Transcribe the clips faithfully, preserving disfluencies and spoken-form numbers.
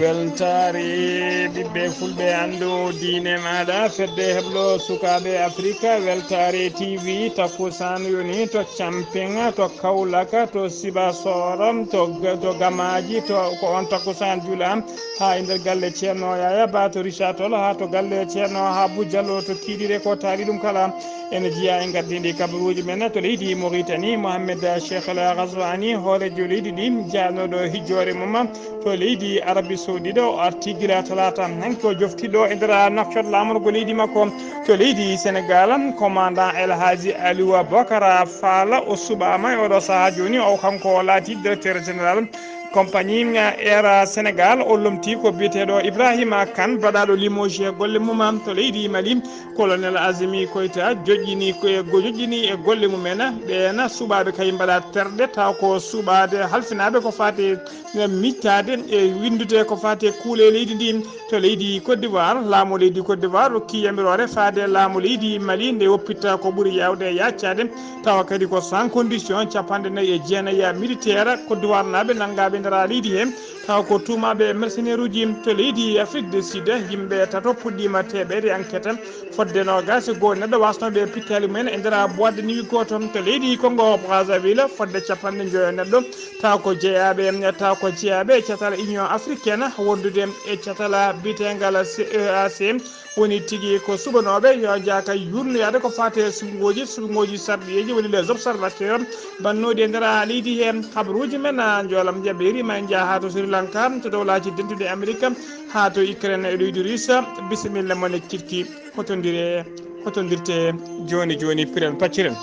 Weltaare ɓiɓɓe fulɓe, anndu diine maaɗa, fedde heblo sukaaɓe Afrika, Weltaare T V, takkusaan yoni to Camping, to Kaolack, to Sibassor, to, to Gamaaji, to, ko on takkusaan juula haa e nder galle Ceerno Yaya Ba to Richard Toll, haa to galle Ceerno Habu Jallo to Kiiɗire, ko taari ɗum kala. Ene jeyaa e ngardiiɗi kabaruuji men to leydi Mauritanie, Mohamed Cheikh El Ghazouani, hooreejo leydi ndi, jaanooɗo hijjoore mum to leydi Arabie Saoudite, o arti gila talaata hanki, o jofti ɗo e nder nafcot laamorgo leydi makko to leydi Sénégal. Commandant El Hadji Aliou Boubacar Fall, o suɓaama e oɗo sahaa jooni, o kanko o laati directeur général compagnie Air Sénégal. O lomti ko biyeteeɗo Ibrahima Kane, baɗaaɗo limogé golle mum to leydi Mali. Colonel Azimi Koita joƴƴini ko e, go-, joƴƴini e golle mumen. Ɓeen suɓaaɓe kay mbaɗa terɗe, taw ko suɓaade halfinaaɓe ko faati e mittaade e winndude ko faati e kuule leydi ndi. To leydi Côte d'Ivoire, laamu leydi Côte d'Ivoire rokki yamiroore faade laamu leydi Mali nde woppitta ko ɓuri yaawde e yaccaade, tawa kadi ko sans condition. Capanɗe nayi e jeenayi militaire Côte d'Ivoire naaɓe nanngaaɓe ndara leydi he, tawa ko tuumaaɓe e mercenaire uji. To leydi Afrique du Sud, yimɓe tato puɗɗiima teɓeede enquête. Fodde noogaas e goo neɗɗo wasnooɓe e pittaali mumen e nder boîte de nuit gooto. To leydi Congo Brazzaville, fodde capanɗe njoyo neɗɗo, taw ko jeyaaɓe, taw ko jeyaaɓe e catal Union Africaine, wondude e catal biyeteengal C E A C, woni tigi ko suɓanooɓe yo njaaka yuurnoyaade ko faati e suɓngooji, suɓngooji sarɗiyeeji, woni les observateurs, bannooɗi e nder leydi hee. Habaruuji men, a, njoolam jaɓeeri, ma en njaa haa to Sri Lanka, to Dowlaaji Dentuɗi Amerika, haa to Ukraine e leydi Russe. Bisimilla mon e Ciɗki. Hotondire, hotondirte jooni jooni, piren pacciren.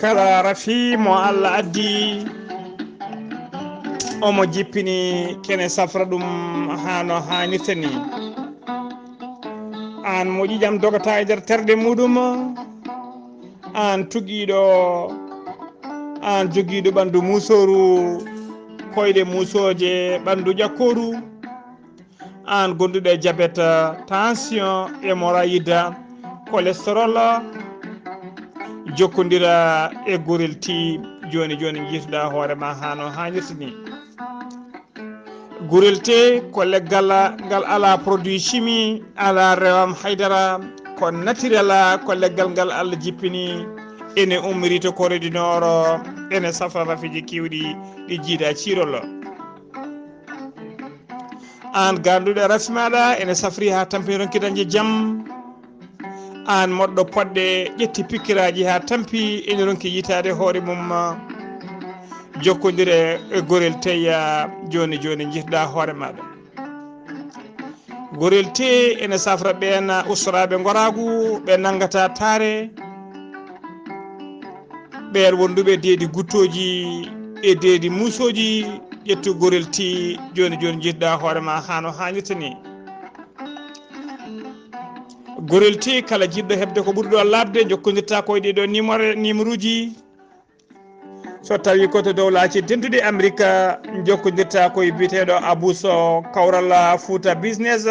Kala rafi mo Allah addi, omo jippini kene safra ɗum haa no haanirta ni. Aan mo ƴiƴam dogata e nder terɗe muɗum, aan tugiiɗo, aan jogiiɗo ɓanndu muusooru, koyɗe muusooje, ɓanndu ƴakkooru, aan gonduɗo e jabet, tension, hémorroïde, cholestérol, jokkondira e Gorel T jooni jooni, njiituɗaa hoore ma haa no haanirta ni. Gorel T ko leggal ngal alaa produit chimie, alaa rewam haydara, ko naturel, ko leggal ngal Allah jippini, ene ummiri to Corée du Nord, ene safra rafiiji keewɗi ɗi jiida ciirol. Aan ganduɗo rafi maɗa ene safri haa tampi, ronki dañde jam. Aan moɗɗo poɗɗe ƴetti pikkiraaji haa tampi, ene ronki yitaade hoore mum. Jokkondire e Gorel T jooni jooni, njiɗɗa hoore maɗa. Gorel T ene safra ɓeen ustoraaɓe ngoraagu, ɓe nanngata taare, ɓeen wonduɓe deedi guttooji e deedi muusooji. Ƴettu Gorel T jooni jooni, njiɗɗa hoore ma haa no haanirta ni. Gorel T, kala jiɗɗo heɓde ko ɓuri ɗo laaɓde, jokkondirta ko e ɗiɗo numéro, numéroji. So tawi ko to Dowlaaji Dentuɗi Amerika, jokkondirta ko e biyeteeɗo Abou Sow, Kawral Fouta Business.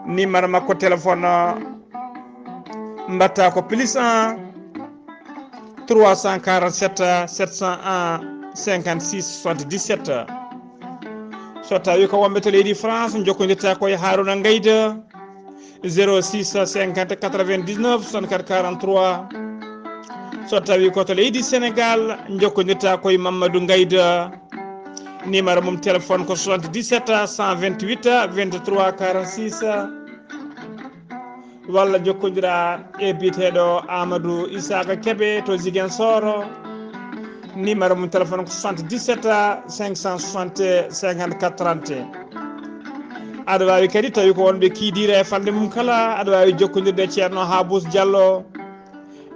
Numéro makko téléphone, mbatta ko plus un, trois cent quarante-sept, sept cent un, cinquante-six, soixante-dix-sept. So tawi ko wonɓe to leydi France, jokkondirta ko e Haruna Ngayda, zéro six cinquante quatre-vingt-dix-neuf soixante-quatre quarante-trois. So tawi ko to leydi Sénégal, jokkondirta ko e Mamadou Ngayda. Numéro mum téléphone ko soixante-dix-sept cent vingt-huit vingt-trois quarante-six. Walla jokkondira e biyeteeɗo Amadou Isaka Kebe to Ziguinchor. Numéro mum téléphone ko soixante-dix-sept cinq cent soixante cinquante-quatre trente. Aɗa waawi kadi, tawi ko wonɓe Kidira e falnde mum kala, aɗa waawi jokkondirde e Ceerno Habous Diallo.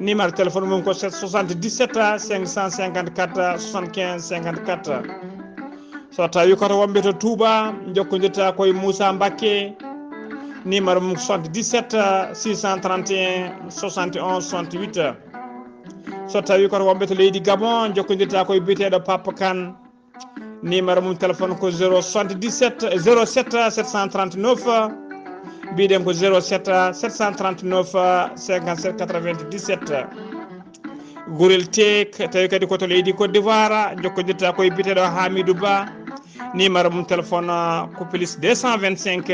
Numéro téléphone mum ko soixante-dix-sept cinq cent cinquante-quatre soixante-quinze cinquante-quatre. So tawi koto wonɓe to Touba, jokkondirta koye Moussa Mbacké. Numéro mum soixante-dix-sept six cent trente et un soixante et onze soixante-huit. So tawi koto wonɓe to leydi Gabon, jokkondirta koye biyeteeɗo Papa Kane. Numéro mum téléphone ko zéro soixante-dix-sept, zéro sept sept cent trente-neuf, mbiɗen ko zéro sept sept cent trente-neuf cinquante-sept quatre-vingt-dix-sept. Gorel Tech, tawi kadi ko to leydi Côte d'Ivoire, jokkondirta koye biyeteeɗo Hamidou Ba. Numéro mum téléphone, uh, ko plus deux cent vingt-cinq,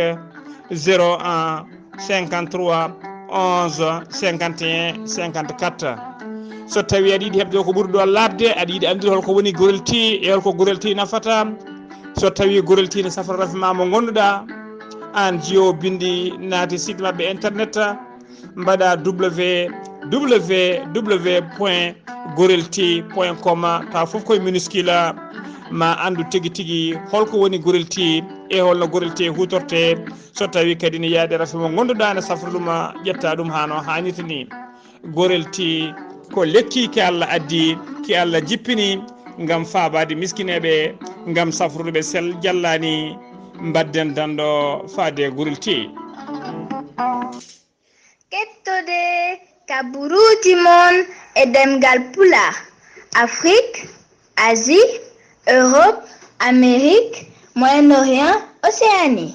zéro un, cinquante-trois, onze, cinquante et un, cinquante-quatre. So tawi aɗa yiɗi heɓde ko ɓuri ɗo laaɓde, aɗa yiɗi anndude holko woni Gorel Tech e holko Gorel Tech nafata, so tawi Gorel Tech ne safra rafi ma mo ngannduɗaa, aan jiyo binndi, naati site maɓɓe internet, mbaɗa www point gorel tech point com, tawa fof koye minuscule, ma anndu tigi tigi holko woni Gorel Tech e holno Gorel Tech huutorte. So tawi kadi ne yaade rafi mo ngannduɗaa ne safra ɗum, ƴetta ɗum haa no haanirta ni. Gorel Tech ko lekki ki Allah addi, ki Allah jippini ngam faabaade miskineeɓe, ngam safrude ɓe sel jallani. Mbadden danɗo faade Gorel Tech. Kettode kaburuuji mon e ɗemngal Pulaar, Afrique, Asie, Europe, Amérique, Moyen-Orient, Océanie.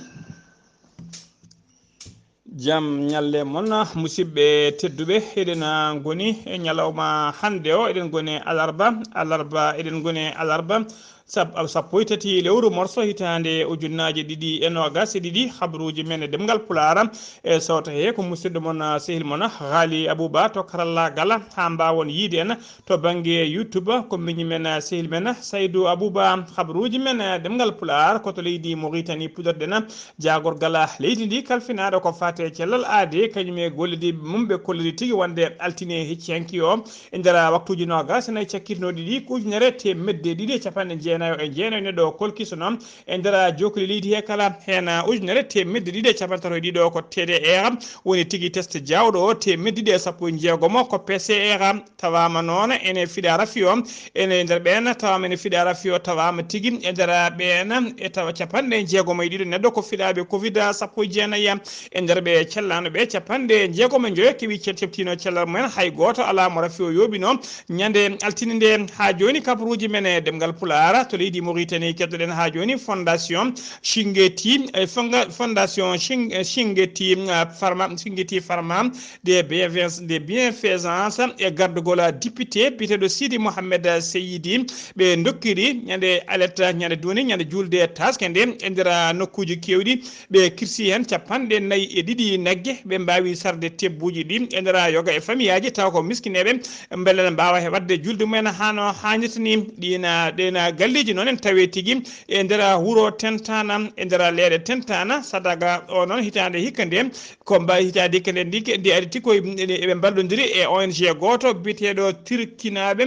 Jam ñalle mon, musidɓe tedduɓe, eɗen, ah, ngoni e ñalawma hannde o, eɗen ngoni alarba, alarba, eɗen ngoni alarba, sab-, sappo e tati lewru morso hitaande ujunnaaje ɗiɗi e noogas e ɗiɗi, habruuji men e ɗemngal Pulaar, e sawta he ko musidɗo mon, ah, sehil mon, ah, Haali Abuba to karallaagal, haa mbaawon yiide en to bannge YouTube, ko miñi men, ah, sehil men, ah, Saydu Abuba, habruuji men, ah, ɗemngal Pulaar, ko to leydi Moritani puɗorɗen, ah, jaagorgal, ah, leydi ndi kalfinaaɗo ko faati e cellal aade, kañum e gollidiiɓe mum ɓe kolliri tigi wonde altine hecci hanki o, e nder, ah, waktuuji noogas e nayi cakkitinooɗi ɗi, ko ujunere teemedde ɗiɗi e capanɗe jeenayo e jeenayo neɗɗo o kolki, so noon e nder, ah, jookli leydi he kala, heen, ah, ujunere teemedde ɗiɗi e capanɗe tato e ɗiɗo ko T D R, woni tigi test jaawɗo o, teemedde ɗiɗi e sappo e jeegom ko P C R, tawaama noon ene fiɗa rafi o, ene nder ɓeen tawaama ene fiɗa rafi o, tawaama tigi e nder ɓeen e tawa capanɗe jeegom e ɗiɗo neɗɗo ko fiɗaaɓe covid sappo e jeenayi, e nder ɓe cellaano ɓe capanɗe jeegom e njoyo keɓi ce-, ceftiino cellal mumen, hay gooto alaa mo rafi o yooɓino. Ñande altine nde haa jooni, kabaruuji men e ɗemngal Pulaar to leydi Moritani, keddoɗen haa jooni Fondation Shingeti, e fonga-, Fondation Shing-, Shingeti, ah, Pharma, Shingeti Pharma, de bienveillance, de bienfaisance e gardugol député biyeteeɗo Sidi Mohamed Seyidi. Ɓe ndokkiri ñande aletta, ñande duuni, ñande julde taaske nde e nder nokkuuji keewɗi. Ɓe kirsi heen capanɗe nayi e ɗiɗi nagge. Ɓe mbaawi sarde tebbuuji ɗi e nder yoga e famiyaaji, tawa ko miskineeɓe, mbele ne mbaawa he waɗde julde mumen haa no haanirta ni. Ɗiina, ɗeena galleeji noon en tawi tigi e nder wuro Tentana, e nder leyɗe Tentana, sadaga o noon hitaande hikka nde, ko mba-, hitaande hikka nde ndi, ndi ari tigi koye, eɓe mballondiri e O N G gooto biyeteeɗo Turkinaaɓe,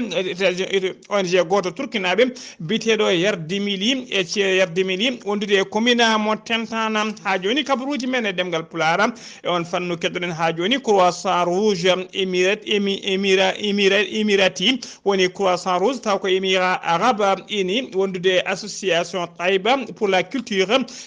O N G gooto Turkinaaɓe biyeteeɗo Yardimili, e ce-, Yardimili wondude e commune mo Tentana. Haa jooni kabaruuji men e ɗemngal Pulaar e on fannu keddoɗen haa jooni Croissant Rouge Émirat-, Émi-, Émira-, Émira-, Émirati, woni Croissant Rouge, taw ko Émirats Arabes Unis, wondude e association Taïba pour la culture.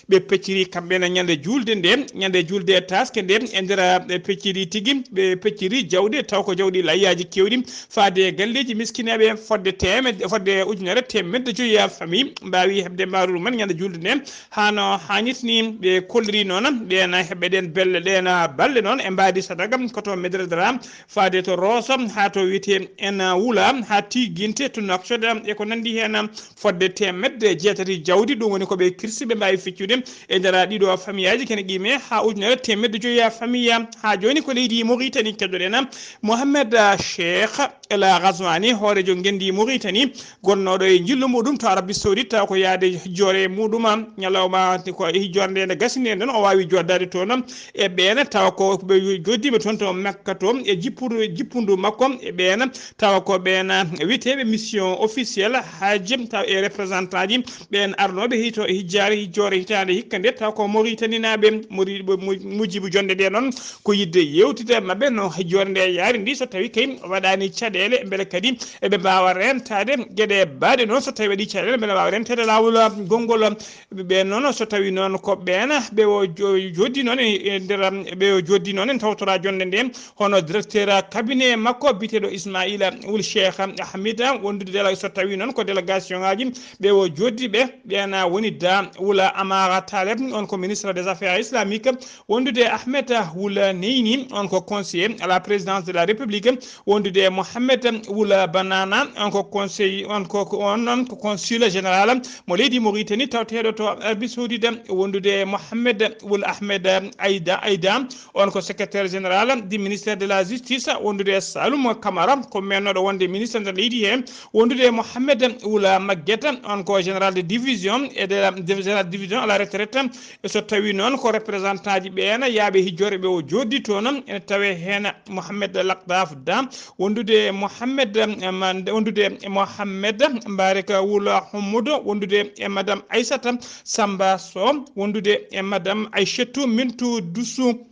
Ɓe pecciri kamɓe ne ñande julde nde, ñande julde e taaske nde, e nder, ɓe pecciri tigi, ɓe pecciri jawɗi, taw ko jawɗi layyaaji keewɗi, faade e galleeji miskineeɓe fodde teemedde, fodde ujunere teemedde joyi famille mbaawi heɓde mbaruuru men ñande julde nde. Haa no haanirta ni, ɓe kolliri noon, ɓeen heɓɓe ɗeen belle, ɗeen balle noon e mbaadi sadaga, ko to Medre Dara, faade to Rosso, haa to wiyetee en Wula, haa Tiginte, to Nouakchott, e ko nanndi heen, fodde teemedde jeetati jawdi, ɗum woni ko ɓe kirsi, ɓe mbaawi feccude e nder ɗiɗo famiyaaji, kene qime haa ujunere teemedde joyi famiya. Haa jooni ko leydi Moritani keddoɗen, Mohamed Cheikh El Ghazouani, hooreejo ngenndi Moritani, gonnooɗo e njillu muɗum to Arabie Saoudite, taw ko yaade hijjoore muɗum, ñalawma ko e hijjoore nde, nde gasini en ɗon, o waawi joddaade toon e ɓeen, tawa ko ɓe joddiiɓe toon to Makka to, e jippudu, jippundu makko e ɓeen, tawa ko ɓeen wiyeteeɓe mission officielle, hajji, taw e représentant ji ɓeen arnooɓe hito e hijjaare hijjoore hitaande hikka nde, taw ko Moritaninaaɓe. Mori-, mo-, mo-, mujibu jonde nde noon, ko yidde yewtide maɓɓe no hijjoore nde yaari ndi, so tawi kay waɗaani caɗeele, mbele kadi eɓe mbaawa rentaade geɗe baaɗe noon, so tawi waɗi caɗeele, mbele mbaawa rentaade laawol gonngol. Ɓe noon, so tawi noon ko ɓeen ɓe o jo-, joddi noon e, e nder, ɓe o joddi noon en tawtora jonde nde, hono directeur cabinet makko biyeteeɗo Ismaila Wul Cheikh Ahmida, wondude déla-, so tawi noon ko délégation ngaji ɓe o joddi ɓe, ɓeen woni Da Wula Amara Taleb, on ko ministre des affaires islamiques, wondude Ahmed Wula Neyni, on ko conseiller à la présidence de la République, wondude Mohamed Wula Banana, on ko conseil, on ko, on noon ko consul général mo leydi Mauritanie tawteeɗo to Arabie Saoudite, wondude Mohamed Wul Ahmed Aida, Aida, on ko secrétaire général du ministère de la justice, wondude Saloum Kamara, ko mennooɗo wonde ministre nder leydi he, wondude Mohamed Wula Maguette, on ko général de division et de la, de, général de division à la retraite. E so tawi noon ko représentant ji ɓeen yaaɓe hijjoore ɓe o joddi toon, ene tawe heen Mohamed Lakdaf Da, wondude Mohamed, em, wondude Mohamed Mbarek Wula Hummudo, wondude e Madame Aissata Samba Sow, wondude e Madame Aïchatou Mintou Doussou.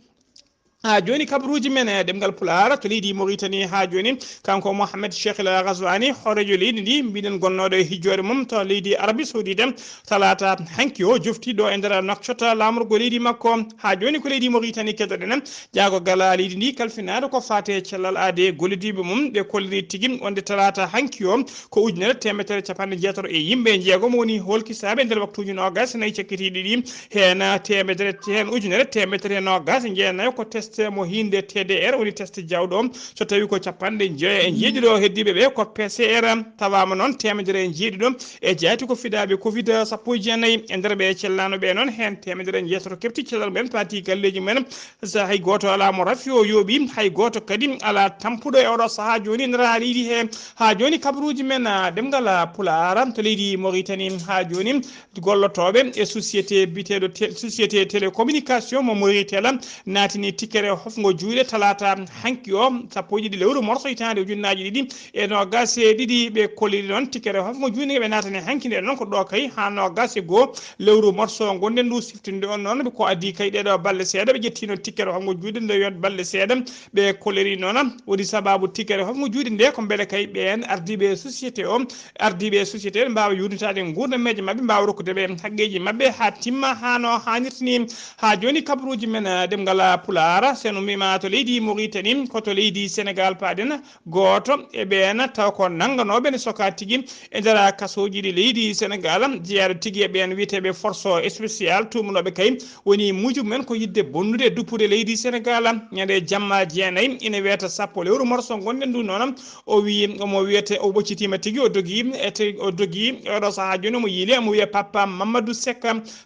Haa jooni, kabaruuji men e ɗemngal Pulaar to leydi Mauritanie. Haa jooni, kanko Mohamed Cheikh El Ghazouani, hooreejo leydi ndi, mbiɗen gonnooɗo e hijjoore mum to leydi Arabie Saoudite, talaata hanki o, jofti ɗo e nder Nouakchott, laamorgo leydi makko. Haa jooni, ko leydi Mauritanie keɗoɗen, jaago gala leydi ndi kalfinaaɗo ko faati e cellal aade e gollodiiɓe mum. Ɓe kolliri tigi wonde talaata hanki o, ko ujunere teemedere capanɗe jeetati e yimɓe jeegom woni hoolkisaaɓe nder waktuuji noogaas e nayi cakkitiiɗi ɗi. Heen teemedere, heen ujunere teemedere e noogaas e jeenayo ko test mo hiinde T D R, woni test jawɗo. So tawi ko capanɗe njeeya e jeeɗiɗo heddiiɓe ɓe ko P C R. Tawaama noon teemedere e jeeɗiɗo e jaati ko fidaaɓe covid sappo e jeenayi. E nder ɓe cellaano ɓe noon, heen teemedere e jeetato keɓti cellal mumen, paati galleeji mumen. So hay gooto alaa mo rafi o yooɓi, hay gooto kadi alaa tampuɗo e oɗo sahaa jooni nder leydi he. Haa jooni kabaruuji men, ah, ɗemngal, ah, Pulaar to leydi Mauritanie. Haa jooni gollotooɓe e société biyeteeɗo te-, société télécommunication mo Mauritanie naatini tikkere hofngo juuɗe talaata hanki o, sappo e ɗiɗi lewru morso hitaande ujunnaaji ɗiɗi e noogaas e ɗiɗi. Ɓe kolliri noon tikkere hofngo juuɗe nge ɓe naatani hanki nde noon ko ɗo kay haa noogaas e goo lewru morso ngonɗen ndu siftinde on noon. Ko adii kay ɗeɗo balɗe seeɗa ɓe ƴetti noon tikkere hofngo juuɗe nde yon balɗe seeɗa. Ɓe kolliri noon woni sababu tikkere hofngo juuɗe nde ko mbele kay ɓeen ardiiɓe société o, ardiiɓe société ɓe mbaawa yuurnitaade nguurdameeje maɓɓe, mbaawa rokkude ɓe haqqeeji maɓɓe haa timma haa no haanirta ni. Haa jooni kabaruuji men, eh, ɗemngal Pulaar, so en ummiima to leydi Mauritanie, ko to leydi Sénégal paaɗen, gooto e ɓeen taw ko nannganooɓe ne sokaa tigi e nder kasooji ɗi leydi Sénégal, jeyaaɗo tigi e ɓeen wiyeteeɓe force spéciale, tuumanooɓe kay woni muuju men ko yiɗde bonnude e duppude leydi Sénégal. Ñande jamma jeenayi ina weeta sappo lewru morso ngonɗen ndu noon, o wi omo wiyete, o ɓoccitiima tigi, o dogi, e te-, o dogi, e oɗo sahaa jooni omo yiili, omo wiya Papa Mamadou Seck.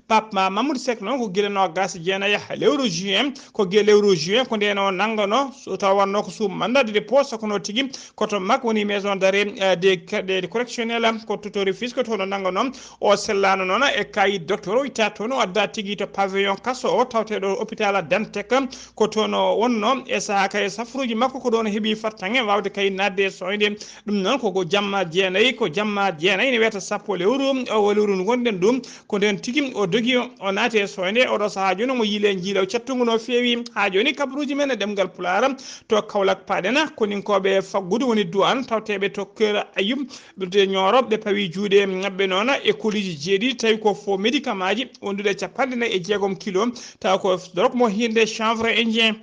Papa Mamadou Seck noon ko gila noogaas e jeenayi lewru juin, ko gila lewru juin, ko ndeen o nanngano, so taw wannoo ko sous mandat de dépôt, so kono tigi ko to mak woni maison d'arrêt, eh, de, de, de correctionnel, ko to, to Rufisque, toon o nanngano. O sellaano noon e kayit docteur, o itta toon, o adda tigi to pavillon kaso o, tawteeɗo hôpital Dantec, ko toon o wonno e sahaa ka e safaruuji makko, ko ɗoon o heɓi fartaŋŋe waawde kay naatde e sooyde. Ɗum noon ko, ko jamma jeenayi, ko jamma jeenayi ne wiyata sappo lewru, o lewru ndu ngonɗen ɗum, ko ndeen tigi o dogi, o naati e sooyde. Oɗo sahaa jooni omo yiile njiilaw cattungu no feewi. Haa jooni kabaruuji men e ɗemngal Pulaar to Kaolack paaɗen, koninkooɓe faggudu woni duwaan tawteeɓe to Kër Ayub, ɓe Ñooro, ɓe pawi juuɗe maɓɓe noon e koliji jeeɗiɗi, tawi ko fo médicament ji wondude capanɗe nayi e jeegom kilo, tawa ko drogue mo hiinde chanvre indien.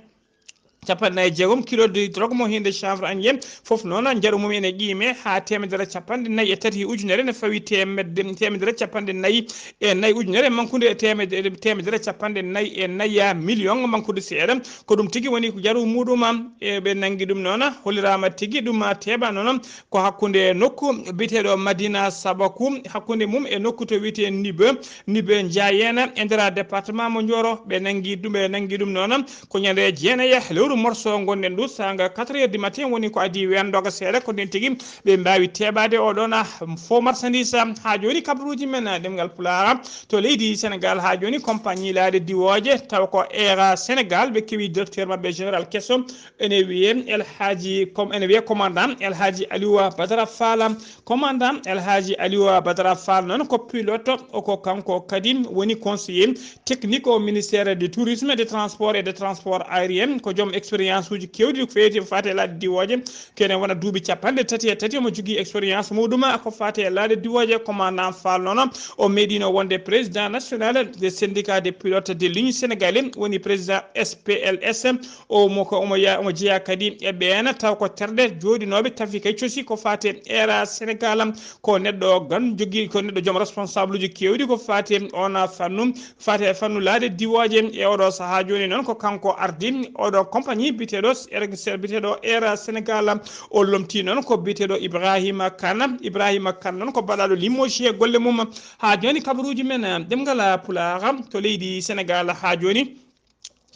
Capanɗe nayi e jeegom kilo de drogue mo hiinde chanvre indien, fof noon njaru mum ene qiime haa teemedere capanɗe nayi e tati ujunere, ne fawi teemedde, teemedere capanɗe nayi e nayi ujunere, mankude e teemedere, teemedere capanɗe nayi e nayi million mankude seeɗa. Ko ɗum tigi woni ko njaru muɗum. E ɓe nanngi ɗum noon, holliraama tigi ɗum teeɓa noon ko hakkunde nokku biyeteeɗo Madina Sabaku, hakkunde mum e nokku to wiyetee Nibe, Nibe Njaayeen e nder département mo Nioro. Ɓe nanngi ɗum, ɓe nanngi ɗum noon ko ñande jeenayi lewru Morceau ngonɗen ɗo saanga quatre heures du matin woni ko adii weendoga seeɗa, ko nden tigi ɓe mbaawi teɓaade oɗon fo marchandise. Haa jooni kabaruuji men ɗemngal Pulaar to leydi Sénégal. Haa jooni compagnie laaɗe diwooje taw ko Air Sénégal, ɓe kewi directeur maɓɓe général keso, ene wiyee El Hadji, com-, ene wiyee commandant El Hadji Aliou Badara Fall. Commandant El Hadji Aliou Badara Fall noon ko pilote, o ko kanko kadi woni conseiller technique au ministère du tourisme, des transports et des transports aériens. Ko joom expérience uji keewɗi ko feeti faate laaɗe diwooje, kene wona duuɓi capanɗe tati e tati omo jogii expérience muɗum ko faate laaɗe diwooje. Commandant Fall noon o meeɗino wonde président national des syndicats des pilotes de ligne sénégalais, woni président S P L S. O mo ko omo ya-, omo jeyaa kadi e ɓeen taw ko terɗe jooɗinooɓe tafi kay cosi ko faate Air Sénégal. Ko neɗɗo gan jogii, ko neɗɗo joom responsable uji keewɗi ko faate on fannu, faate fannu laaɗe diwooje. E oɗo sahaa jooni noon ko kanko ardi oɗo compagnie biteɗo R X R, biteɗo Air Sénégal. O lomti noon ko biteɗo Ibrahima Kane. Ibrahima Kane noon ko baɗaɗo limoge e golle mum. Haa jooni kabaruuji men ɗemngal Pulaar to leydi Sénégal. Haa jooni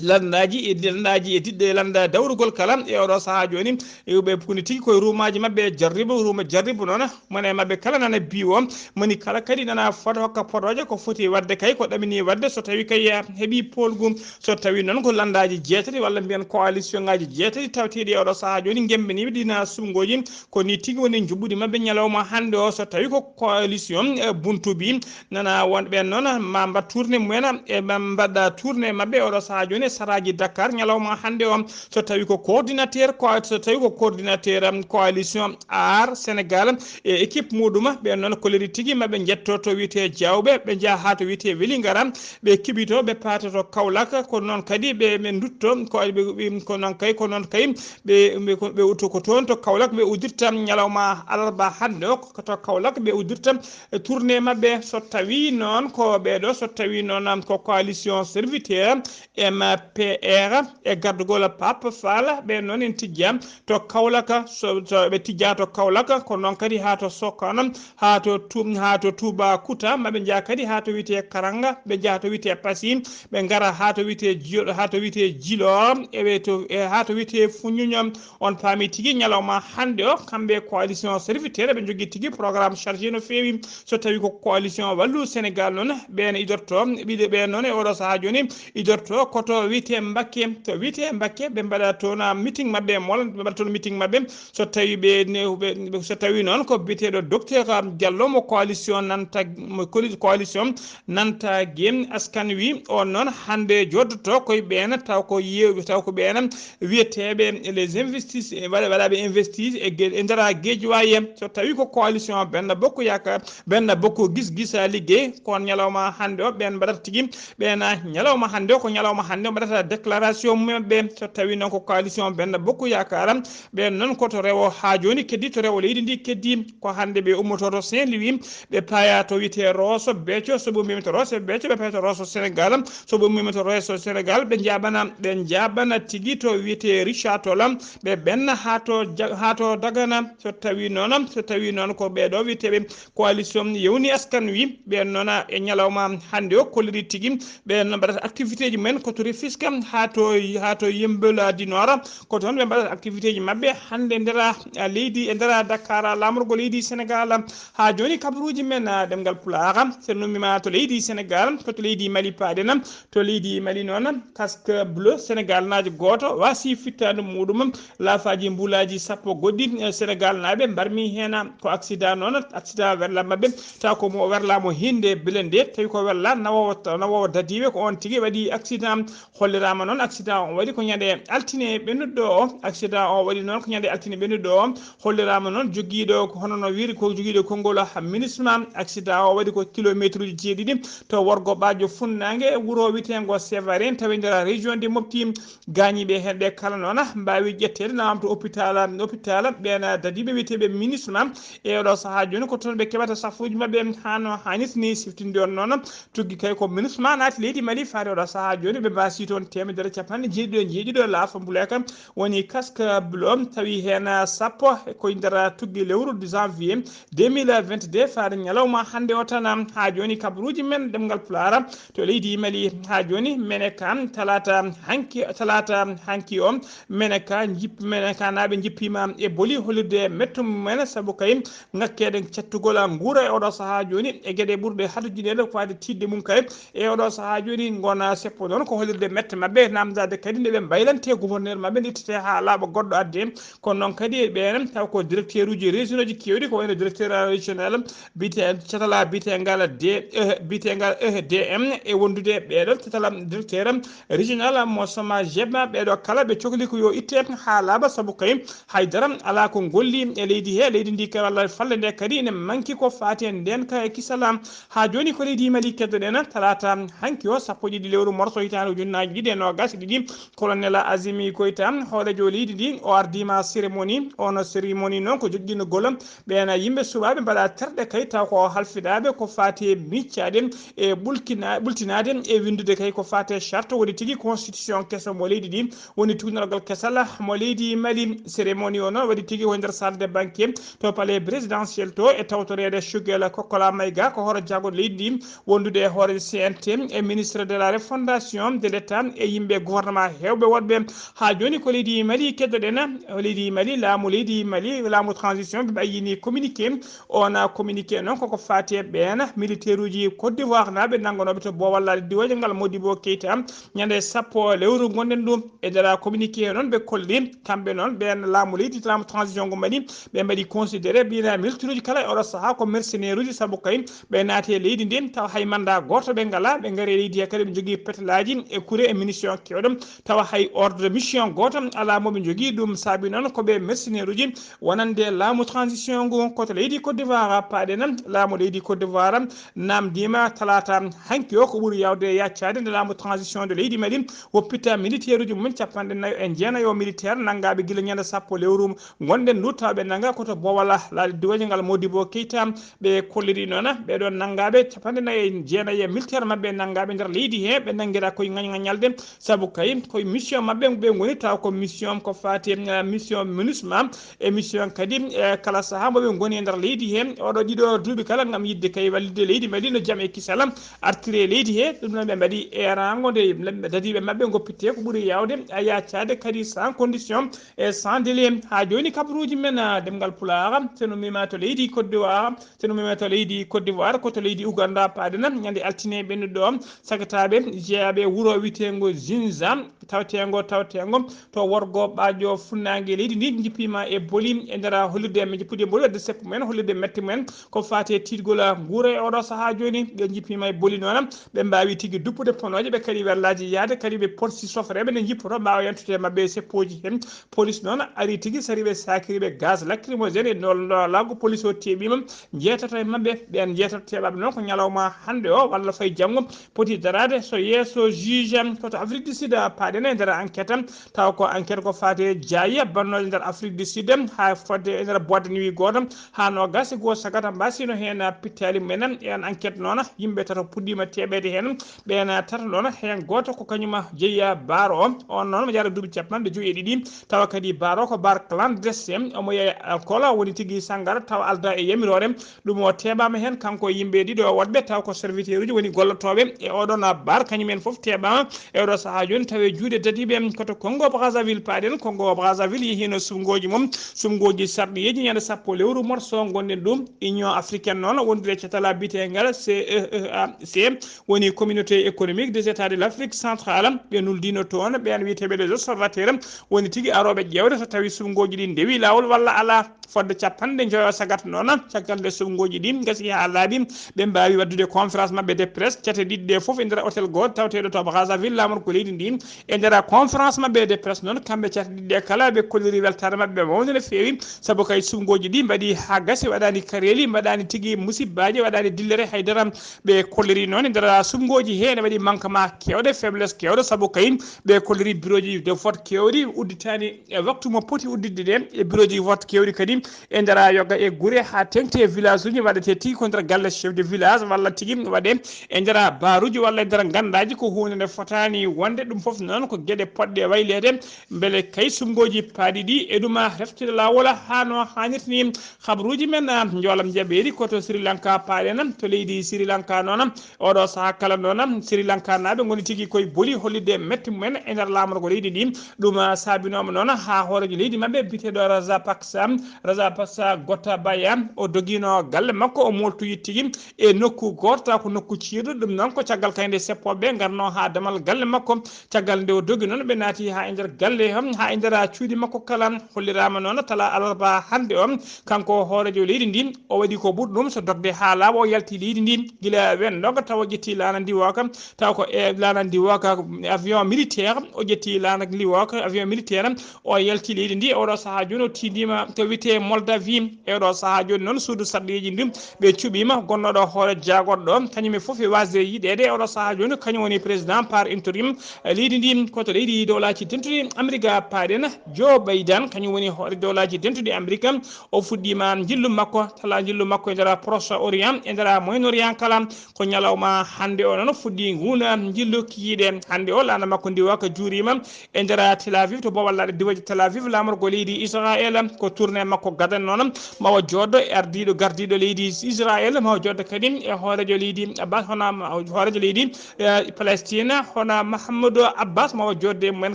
lanndaaji e, lanndaaji e diɗɗe lannda dawrugol kala e oɗo sahaa jooni, e ɓe koni tigi koye ruumaaji maɓɓe jarribo, ruuma jarribo noon. Mone maɓɓe kala nana biwo, moni kala kadi nana fota hokka podooje ko foti waɗde kay, ko ɗamini waɗde so tawi kay heɓi polgu. So tawi noon ko lanndaaji jeetati walla mbiyen coalition ngaji jeetati tawteeɗi e oɗo sahaa jooni ngembiniiɓe ɗina suɓngooji, ko ni tigi woni njuɓɓudi maɓɓe ñalawma hannde o. So tawi ko coalition, eh, buntubi nana won ɓeen noon ma mbaɗ tournée mumen e ma mbaɗa tournée maɓɓe oɗo sahaa jooni e saraaji Dakar ñalawma hannde o. So tawi ko coordinateur, ko, so tawi ko coordinateur, um, coalition Aar Sénégal e équipe muɗum, ɓeen noon kolliri tigi maɓe njetto to wiyetee Diawɓe, ɓe njaha haa to wiyetee Welingara, ɓe kiɓito, ɓe paata to Kaolack, ko noon kadi ɓe, ɓe ndutto, ko, ɓe, ɓe, ko noon kay, ko noon kay ɓe, ɓe, ko, ɓe utto ko toon to Kaolack ɓe uddirta ñalawma alarba hannde o, ko to Kaolack ɓe uddirta e tournée maɓɓe. So tawi noon ko ɓeeɗo, so tawi noon ko coalition serviteur M P R e gardugol Pape Fall, ɓe noon en tijja to Kaolack, so, so ɓe tijja to Kaolack, ko noon kadi haa to Sokone, haa to Tu-, haa to Toubacouta, maɓe njaha kadi haa to wiyetee Karanga, ɓe njaha to wiyetee Passy, ɓe ngara haa to wiyetee Jilo, haa to wiyetee Jilor, e ɓe to, e haa to wiyetee Foundiougne. On paami tigi ñalawma hannde o, kamɓe coalition serviteur ɓe njogii tigi programme chargé no feewi. So tawi ko coalition Wallu Sénégal noon, ɓeen idorto, ɓiɗe ɓeen noon e oɗo sahaa jooni idorto ko to wiyetee Mbakke. To wiyetee Mbakke, ɓe mbaɗa toon meeting maɓɓe, mool, ɓe mbaɗa toon meeting maɓɓe. So tawi ɓe ne-, ɓe, ɓe, so tawi noon ko biyeteeɗo docteur Diallo mo coalition nanta, mo coali-, coalition nanta gem askan wi, on noon hannde joddoto koye ɓeen taw ko yew-, taw ko ɓeen wiyeteeɓe les investis, e waɗa-, waɗaaɓe investis e ge-, e ndera Guédiawaye. So tawi ko coalition Benno Bokk Yaakaar, Benno Bokk Gis Gisa liggey, ko on ñalawma hannde o ɓeen mbaɗata tigi, ɓeen ñalawma hannde o, ko ñalawma hannde o mbaɗata déclaration mumen ɓe. So tawi noon ko coalition Benno Bokk Yaakaar, ɓeen noon ko to rewo haa jooni keddi, to rewo leydi ndi keddi, ko hannde ɓe ummototo Saint-Louis, ɓe paaya to wiyetee Rosso Béthio, so ɓe ummiima to Rosso Béthio, ɓe paaya to Rosso Sénégal, so ɓe ummiima to Rosso Sénégal, ɓe njaɓana, ɓe njaɓana tigi to wiyetee Richard Toll, ɓe ɓenna haa to Ja-, haa to Dagana. So tawi noon, so tawi noon ko ɓeeɗo wiyeteeɓe coalition Yewni Askan Wi, ɓeen noon e ñalawma hannde o kolliri tigi, ɓeen noon mbaɗata activité ji mumen ko to Rufisque haa to, haa to Yeumbeul du Nord, ko toon ɓe mbaɗata activité ji maɓɓe hannde ndera leydi, e ndera Dakar, laamorgo leydi Sénégal. Haa jooni kabaruuji men, ah, ɗemngal Pulaar, so nummiima to leydi Sénégal, ko to leydi Mali paaɗen. To leydi Mali noon, casque bleu Sénégal naajo gooto waasi fittaandu muɗum, laafaaji mbulaaji sappo goɗɗi, eh, Sénégal naaɓe mbarmi heen. Ko accident noon, accident werla maɓɓe, taw ko mo werla mo hinde blende, tawi ko werla nawoowo, nawoowo dadiiɓe, ko on tigi waɗi accident. Holliraama noon accident o waɗi ko ñande altine ɓennuɗo o, accident o waɗi noon ko ñande altine ɓennuɗo o. Holliraama noon jogiiɗo ko hono no wiiri ko jogiiɗo konngol ha MINUSMA. Accident o waɗi ko kilometre uji jeeɗiɗi to worgo ɓaajo funnaange wuro wiyeteengo Sévaré, tawi nder région de Mopti. Gaañiiɓe heen ɓe kala noon mbaawi ƴetteede nawam to hôpital, hôpital ɓeen dadiiɓe wiyeteeɓe MINUSMA. E oɗo sahaa jooni ko toon ɓe keɓata safuuji maɓɓe haa no haanirta ni. Siftinde on noon tuggi kay ko MINUSMA naati leydi Mali faade oɗo sahaa jooni ɓe mbaasi toon teemedere capanɗe jeeɗiɗo e jeeɗiɗo laafa mbuleka woni casque bleu, tawi heen sappo ko e nder tuggi lewru janvier deux mille vingt-deux faade ñalawma hannde o tan. Haa jooni kabaruuji men ɗemngal Pulaar to leydi Mali haa jooni mene ka talata hanki, talata hanki o mene ka jip-, mene ka naaɓe njippiima e boli hollirde mettu mum en sabu kay ŋakkeede cattugol nguura e oɗo sahaa jooni e geɗe ɓurɗe hatojinede ko faade tiiɗde mum kay e oɗo sahaa jooni ngona seppo noon ko hollirde mette maɓɓe namdade kadi nde ɓe mbaylante gouverneur maɓɓe nde ittete haa laaɓa goɗɗo adde. Kono noon kadi ɓen taw ko directeur uji régional uji kewɗi ko wayno directeur régional bite catala bitengal d bitengal e d m e wondude ɓeɗo catala directeur régional mo soma jebma ɓeɗo kala ɓe cokli ko yo itte haa laaɓa sabu kay haydara ala ko golli e leydi he leydi ndi kay walla falle nde kadi ene manki ko faati e nden ka e kisala. Haa jooni ko leydi Mali keddoɗen talata hanki o sappo e ɗiɗi lewru morso hitaande ujunnaaji ɗiɗi e noogaas e ɗiɗi. Colonel Azimi Goïta hooreejo leydi ndi o ardiima cérémonie. Ono cérémonie noon ko joƴƴinogol ɓeen yimɓe suɓaaɓe mbaɗa terɗe kay taw ko halfiɗaaɓe ko faati e miccaade e ɓulkina ɓultinaade e winndude kay ko faati e charte woni tigi constitution keso mo leydi ndi woni tuugnorgal kesal mo leydi Mali. Cérémonie o noon waɗi tigi ko e nder salle de banque to palais présidentiel to e tawtoreede Choguel Kokola Maïga ko hoore jaago leydi ndi wondude e hoore C N T e ministre de la refondation de l'État e yimɓe gouvernement hewɓe wonɓe. Haa jooni ko leydi Mali keddoɗen, leydi Mali laamu leydi Mali laamu transition ɓe ɓayyini communiqué. On communiqué noon koko faati e ɓeen militaire uji Côte d'Ivoire naaɓe nanngonooɓe to boowal laaɗe diwooje ngal Modibo Keita ñande sappo lewru ngonɗen ɗum. E nder communiqué noon ɓe kolli kamɓe noon ɓeen laamu leydi laamu transition ngo mbaɗi ɓe mbaɗi considéré mbina militaire uji kala e oɗo sahaa ko mercenaire uji sabu kay ɓe naati e leydi ndi tawa hay mandat gooto ɓe ngalaa. Ɓe ngari e leydi he kadi ɓe njogii pétalaji e kure e munition kewɗo tawa hay ordre de mission gooto alaa mo ɓe njogii. Ɗum saabi noon ko ɓe mercenaire uji wonande laamu transition ngu koto leydi Côte d'Ivoire paaɗen laamu leydi Côte d'Ivoire namdiima talata hanki o ko ɓuri yawde yaccaade nde laamu transition de leydi Mali woppita militaire uji mum capanɗe nayo e jeenayo militaire nanngaaɓe gila ñande sappo lewru ngonɗen ndu tawa ɓe nannga koto boowal laaɗe diwooje ngal Modibo Keita. Ɓe kolliri noon ɓeɗo nanngaaɓe capanɗe nayo e jeenayo e militaire maɓɓe nanngaaɓe nder leydi he ɓe nanngira koye ngañgañalde sabu kay koye mission maɓɓe ɓe ngoni taw ko mission ko faati eh, mission minusma e mission kadi eh, kala sahaa mo ɓe ngoni e nder leydi he oɗo ɗiɗo duuɓi kala ngam yidde kay wallitde leydi Mali no jam e kisal artiri e leydi he. Ɗum noon ɓe mbaɗi erango nde dadiɓe maɓɓe goppitte ko ɓuri yawde a yaccaade kadi sans condition e sans délai. Haa jooni kabaruuji men ah, ɗemngal Pulaar seno mima to leydi Côte d'Ivoire seno mima to leydi Côte d'Ivoire ko to leydi Ouganda paaɗen ñande altine ɓennuɗo o sagataɓe jeeyaɓe wuro witego Jinza tawtengo tawtengo to worgo ɓaajo funnaange leydi ndi jippima e boli e nder hollirde men jippude boli wadde seppo mumen hollirde mette mumen ko faati e tiitgol nguura e oɗo sahaa jooni. Ɓe jippima e boli noon ɓe mbaawi tigi duppude ponooje ɓe kadi wallaaji yahde kadi ɓe potsi sofreeɓe nde jippoto mbaawa yantude e maɓɓe e seppoji heen. Polis noon ari tigi sari ɓe sakiri ɓe gaz lacrymogène e nol laago polis o teeɓima jeetato e maɓɓe. Ɓen jeetato teeɓaɓe noon ko ñalawma hannde o walla fay janngo poti daraade so yeeso juge koto Afrique du Sud paaɗen e nder enquête taw ko enquête ko faate jaayi bannooje nder Afrique du Sud haa fodde e nder boîte de nuit gooto haa noogaas e goo sagata mbasino heen pittaali mumen. En enquête noon yimɓe tato puɗɗiima teeɓeede heen. Ɓeen tato noon heen gooto ko kañum jeeya baaro o on noon mo jaara duuɓi capanɗe joyi e ɗiɗi tawa kadi baaro ko bar clandestin omo yeeya alcool woni tigi sanngara tawa alda e yamiroore. Ɗum o teeɓaama heen kanko e yimɓe ɗiɗo woɗɓe taw ko serviteur uji woni gollotooɓe e oɗon bar kañum en fof teeɓaama e oɗo sahaa jooni tawi e juuɗe dadiiɓe koto Congo Brazzaville paaɗen. Congo Brazzaville yehiino suɓngooji mum suɓngooji sarɗiyeeji ñande sappo lewru morso ngonɗen ɗum. Union africaine noon wondude e catala biyeteengal C E E A C woni communauté économique des états de l'Afrique centrale ɓe nuldiino toon ɓeen wiyeteeɓe les observateurs woni tigi arooɓe ƴeewde so tawi suɓngooji ɗi ndewi laawol walla alaa. Fodde capanɗe njoyo sagat noon caggal nde suɓngooji ɗi ngasi haa laaɓi ɓe mbaawi waɗdude conférence maɓɓe de presse cate ɗiɗi ɗe fof e nder hôtel gooto tawateeɗo to Brazzaville laamorgo leydi ndi. E nder conférence maɓɓe de presse noon kamɓe cate ɗiɗi ɗe kala ɓe kolliri weltaare maɓɓe mawnde no feewi sabu kay suɓngooji ɗi mbaɗi haa gasi waɗaani kareeli mbaɗaani tigi musibbaaji waɗaani dillere haydara. Ɓe kolliri noon e nder suɓngooji he ene waɗi manquement kewɗe faiblesse kewɗo sabu kay ɓe kolliri bureauji de vote kewɗi udditaani e waktu mo poti udditde ɗen e bureauji vote kewɗi kadi e nder yoga e gure, haa teŋti e village uji, waɗete tigi ko nder galle chef de village, walla tigi waɗe e nder baaruji walla e nder gandaaji, ko huunde nde fotaani wonde. Ɗum fof noon ko geɗe poɗɗe wayleede, mbele kay suɓngooji paaɗi ɗi e ɗum reftude laawol haa no haanirta ni. Habaruuji men, ah, njoolam jaɓeeri ko to Sri Lanka paaɗen, to leydi Sri Lanka noon, oɗo sahaa kala noon, Sri Lanka naaɓe ngoni tigi koye boli hollitde metti mumen e nder laamorgo leydi ndi. Ɗum, ah, saabinooma noon haa hooreejo leydi maɓɓe biyeteeɗo Rajapaksa, Rajapaksa Gotabaya, o dogiino galle makko, o moltoyi tigi e nokku gooto, taw ko nokku ciiɗo. Ɗum noon ko caggal kay nde seppooɓe ngarno haa damal galle makko. Caggal nde o dogi noon, ɓe naati haa e nder galle, haa e nder cuuɗi makko kala. Holliraama noon tala alarba hannde o, kanko hooreejo leydi ndi, o waɗi ko ɓuri ɗum so dogde haa laaɓa, o yalti leydi ndi gila wenndoga, tawa o ƴetti laana ndiwooka, taw ko e laana ndiwooka, avion militaire, o ƴetti laana ndiwooka, avion militaire, o yalti leydi ndi. Oɗo sahaa jooni o tiindiima to wiyetee Moldavie. E oɗo sahaa jooni noon suudu sarɗiiji ndi ɓe cuɓiima gonnooɗo hoore jaagorɗo, kañum e fof e waasde yiɗeede. E oɗo sahaa jooni kañum woni président par intérim leydi ndi, ko to leydi dowlaaji dentuɗi Amerika paaɗen. Joe Biden kañum woni hoore dowlaaji dentuɗi Amerika. O fuɗɗiima njillu makko, tala njillu makko e nder Proche Orient, e nder Moyen Orient kala. Ko ñalawma hannde o noon fuɗɗi nguun njillu kikiiɗe. Hannde o laana makko ndiwooka juuriima e nder Tel Aviv, to boowal laaɗe diwooje Tel Aviv, laamorgo leydi Israel. Ko tournée makko gadano noon, mawo jooddo e ardiiɗo gardiiɗo leydi Israel, mawo jooddo kadi e hooreejo leydi Abbas, hono hooreejo leydi, eh, Palestine, hono Mahmoud Abbas, mawo joodde e mumen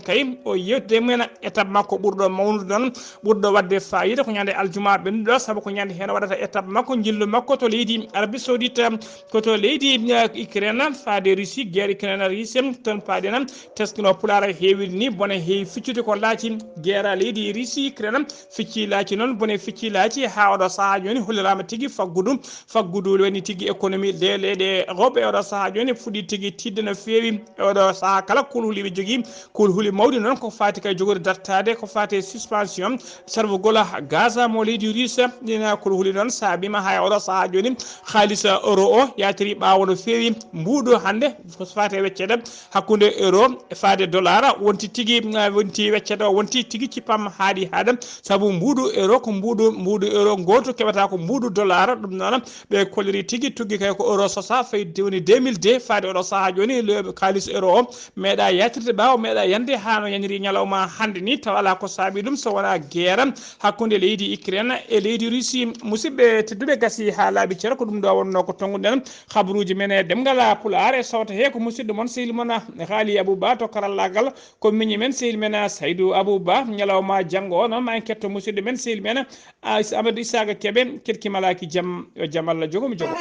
kay, o yewtida e mumen étape makko ɓurɗo mawnude noon, ɓurɗo waɗde faayiida ko ñande aljuma ɓennuɗo, sabu ko ñande heen o waɗata étape makko, njillu makko to leydi Arabie Saoudite, ko to leydi, eh, Ukraine, faade Russie, guerre Ukraine Russie, toon paaɗen, teskino Pulaar heewiri ni, bone heewi ficcude ko laaci guerre leydi Russie, Ukraine, ficci laaci noon, bone ficci laaci, haa oɗo sahaa jooni holliraama tigi faggudu, faggudu woni tigi économie ɗe leyɗe Europe, e oɗo sahaa jooni fuɗɗi tigi tiiɗde no feewi, e oɗo sahaa kala kulhuliiɓe jogii, kulhuli mawɗi noon ko faati kay jogori dartaade, ko faati e suspension sarfugol gaz mo leydi Russe. Ɗina kulhuli noon saabiima haa e oɗo sahaa jooni haalis euro o yaatiri ɓaawo no feewi. Mbuuɗu hannde ko faati e weccede hakkunde euro e faade dollar wonti tigi, eh, wonti weccede o wonti tigi cippam haaɗi haaɗa, sabu mbuuɗu euro ko mbuuɗu, mbuuɗu euro ngootu keɓata ko mbuuɗu dollar. Ɗum noon ɓe kolliri tigi tuggi kay ko euro sosa fayi woni deux mille deux faade oɗo sahaa jooni le kaalis euro o meeɗa yaatirde ɓaawo, meeɗa yande haa no yaniri ñalawma hannde ni, tawa alaa ko saabi ɗum so wonaa geera hakkunde leydi Ukraine e leydi Russie. Musidɓe tedduɓe, gasi haa laaɓi cer, ko ɗum ɗo wonnoo ko tonnguɗen habaruuji men e ɗemngal Pulaar. E sawto he ko musidɗo mon sehil mon Haali Abou Ba to karallaagal, ko miñi men sehil men Saydou Abou Ba. Ñalawma janngo o noon ma en ketto musidɗo men sehil men Amadou Isaka Kebe, keɗki malaaki jam, yo jam Allah jogo mi jogo.